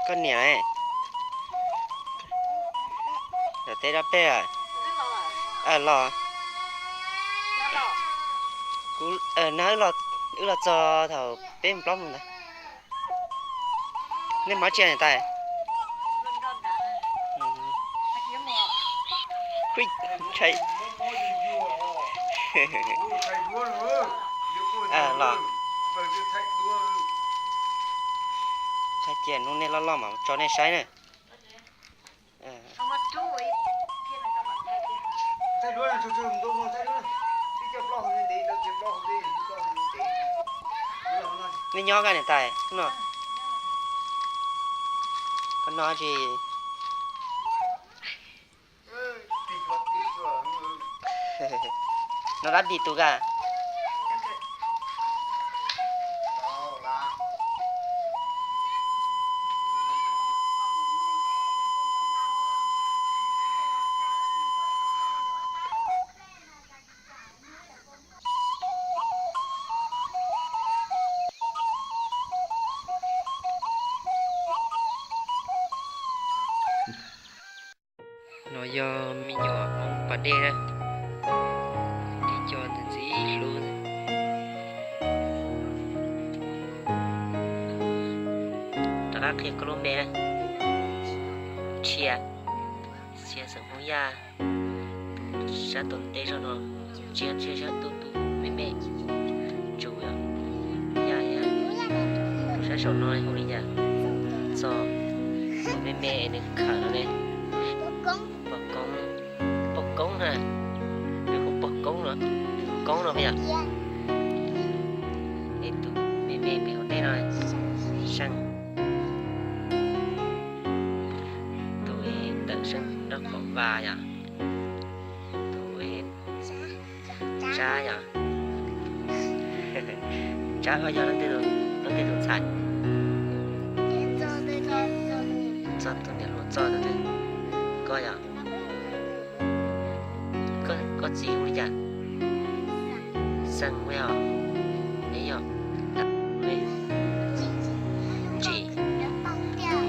Koj niam, teb dab peb los? Kuv, wb los txog thaum peb plaub moos ntawd. Nej hmov tsi niam tais? Los, cia hnub nej loj loj mas tso nej saib na. Nej nyob koj niam tais no, koj no tsis no dab dim tus ka. No yog me nyuam hmoob pas dej na, ib co ntxim hlub. Rov qab qhia koj lub npe na. Txhia, Txhia xeem Hmoob Yaj. Sab tom ntej zog no, tsiab tsiab sab tub tub me me, tsuas yog Yaj thiab. Tus sab saum no hu li cas? Txos, tus me me nws khawm no ne. Poj Koob, Poj Koob na, nws hu Poj Koob no, Koob no yog. Ib tus me me pem hauv teb no, Seej. Tus ntawm Seej nraub qaum vas yom. Tus Tsab yom. Tsab koj yog leej twg tus ntxhais? Txog tus niam hluas txog tus twg? Koj yom. Koj txiv hu li cas? Xeem Huab os. Neb yog Ntsis,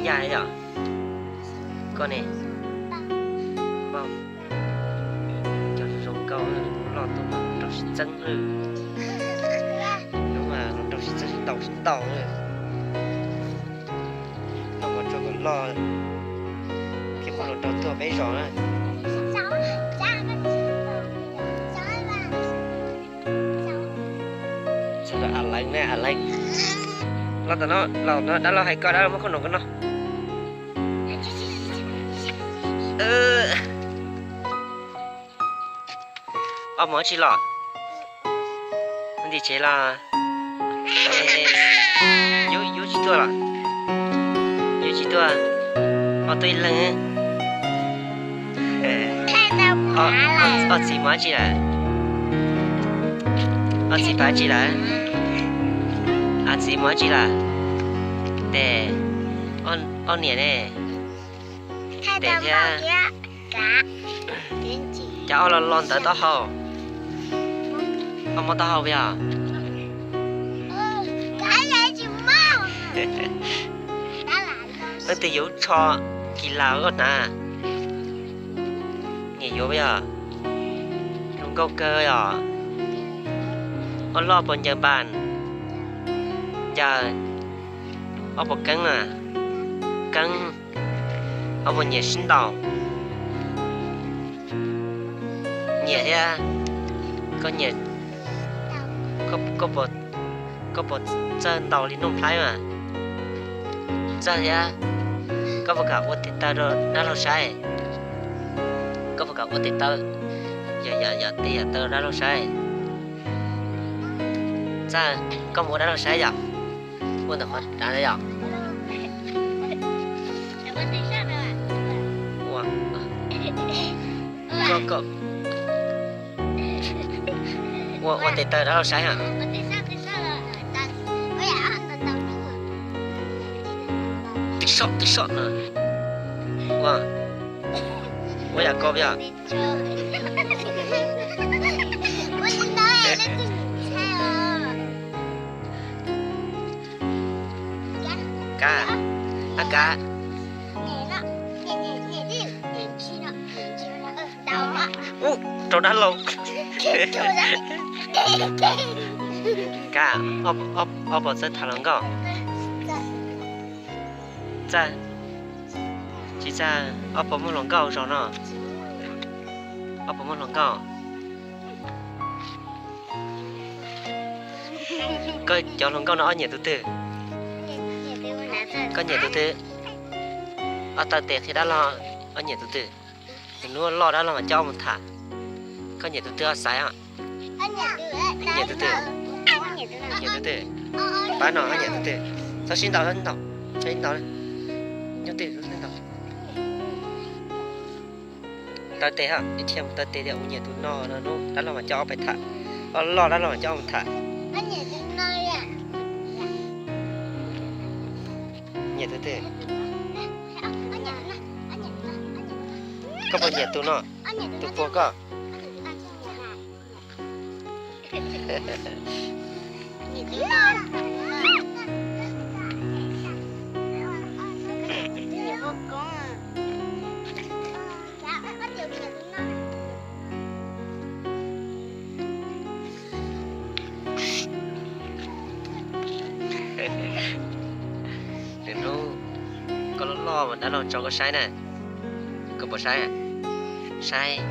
Yaj yom. Koj ne? Npauj. Cov zoo nkauj loj tuaj rau sib txeeb lawm. Hnub mas los rau sib txeeb sib ntaus sib ntaus lawm. Noj mov tsau kom loj thiab pab los rau tuaj peb zos na. Txog lawm a leev ne, a leev. Los tom no, los no dab laug hais koj, dab laug muab qhob noom koj noj. Ob hmos tsis los, ntim tsev los. Yub tsis tuaj los? Yub tsis tuaj, ho tuaj ib leeg. Ob txiv mus dab tsi lawm? Ob txiv pab tsi lawm? Ob txiv mus dab tsi lawm? Tes, ob niam ne? Tes thiab. Cas ob los los ntawd taub hau? Ob muab taub hau yog? Leej twg yuav tsho kis las koj hnav? Niam yuav yog? Zoo nkauj kawg yog. Ob loj puas ncaws npas? Ncaws. Ob puas keeb na? Keeb. Ob puas nyiam sib ntaus? Nyiam thiab. Koj nyiam, koj puas txawj ntaus li Nuj Nplhaib mas? Txawj thiab. Koj puas kam ua tes taw rau dab laug saib? Koj puas kam ua tes taw, yog yog tes yog taw rau dab laug saib? Txawj. Koj mus ua dab laug saib yom? Ua ntawm qhov dav yom? Ua, ua tes taw dab laug saib hos. Twb soj twb soj no. Ua, ua yam ko yog? Kab. A kav. Ub, rau dab laug. Kav, ob pog txawj tham hluas nkauj? Txawj. Tsis txawj, ob pog muaj hluas nkauj zog no. Ob pog muaj hluas nkauj. Koj cov hluas nkauj no ob nyiam tus twg? Koj nyiam tus twg? Ob taw tes qhia dab laug, ob nyiam tus twg? Hnub loj dab laug mas coj ob mus tham. Koj nyiam tus twg, ob xaiv os? Nyiam tus twg? Nyiam tus twg? Pab no ob nyiam tus twg? Txhob sib ntaus, txhob sib ntaus, txhob sib ntaus. Nyob twg txhob sib ntaus. Taw tes, ib thiaj mus taw tes tias kuv nyiam tus no no, hnub dab laug mas coj ob pais tham. Ob loj dab laug mas coj ob mus tham. Nyiam tus twg? Koj puas nyiam tus no? Tus puag koj? Nws hnub koj loj loj mas dab laug tso koj saib na. Koj puas saib? Saib.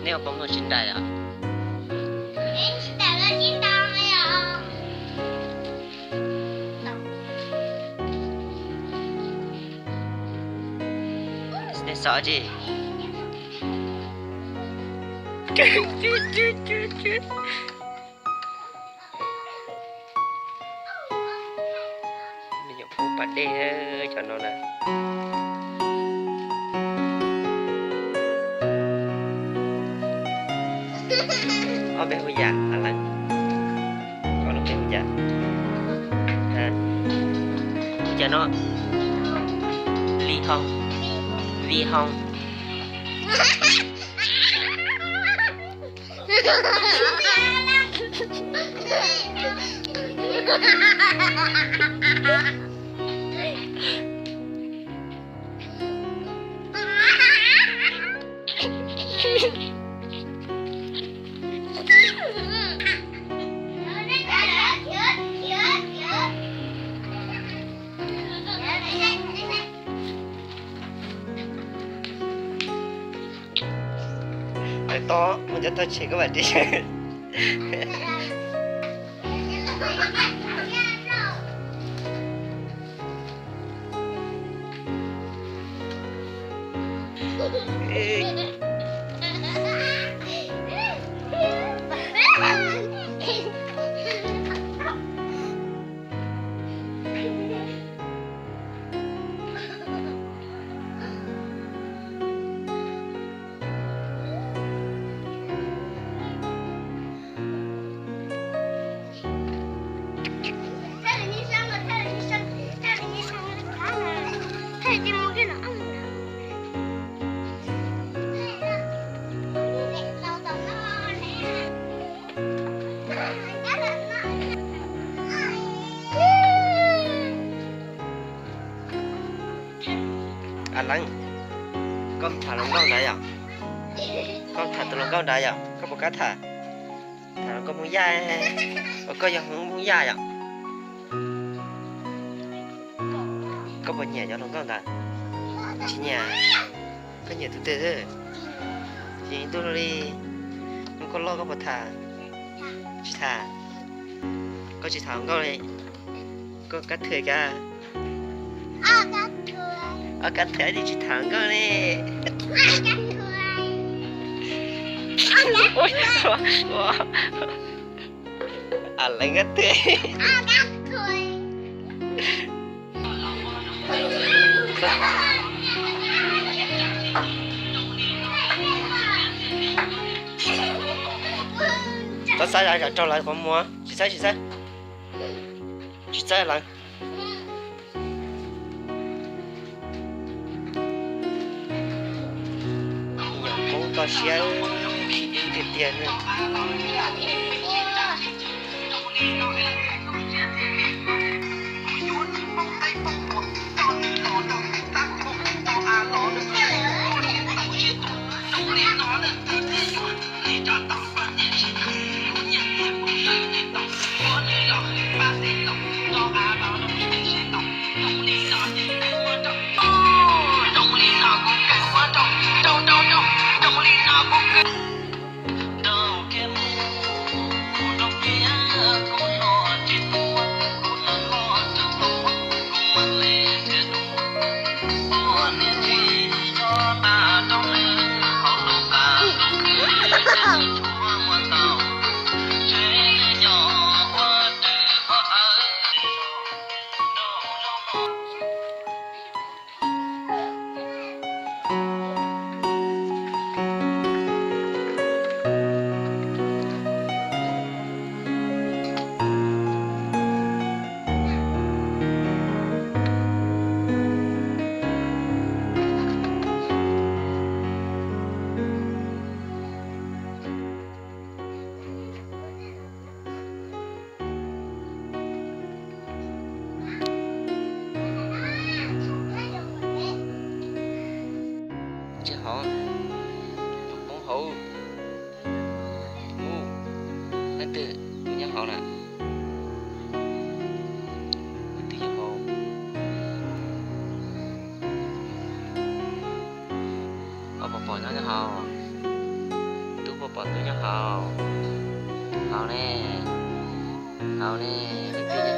Neb ua poob tsis nraim os? Nej xav tsi? Me nyuam pub pas dej cov no na. Ob peb hu yam, a lawm. Ob peb hu yam. Hu yam no. Li hoo. Vi hoo. Tos muaj cov tag tshem koj vam ris. A Leev, koj tham hluas nkauj ntawd yom? Koj tham tus hluas nkauj ntawd yom? Koj puas kam tham? Tham hluas nkauj Hmoob Yaj, uas koj yog Hmoob Yaj yom? Koj puas nyiam cov hluas nkauj ntawd? Tsis nyiam. Koj nyiam tus twg? Tsis nyiam tus li. Hnub koj loj koj puas tham? Tsis tham. Koj tsis tham hluas nkauj li. Koj kab thwm kab. Kab thwm li tsis tham hluas nkauj li. A Leev kab thwm. Txhob xav zam raug lawv qhov muag, tsis xav, tsis xav, tsis xav lawv. Koj siab tiag tiag ne. Ntsia hauv, tus poob hauv. Ub, leej twg nyob hauv na? Leej twg nyob hauv? Ob pom pom nyob nyob hauv. Tub pom pom tub nyob hauv. Hauv ne, hauv ne, leej twg nyob?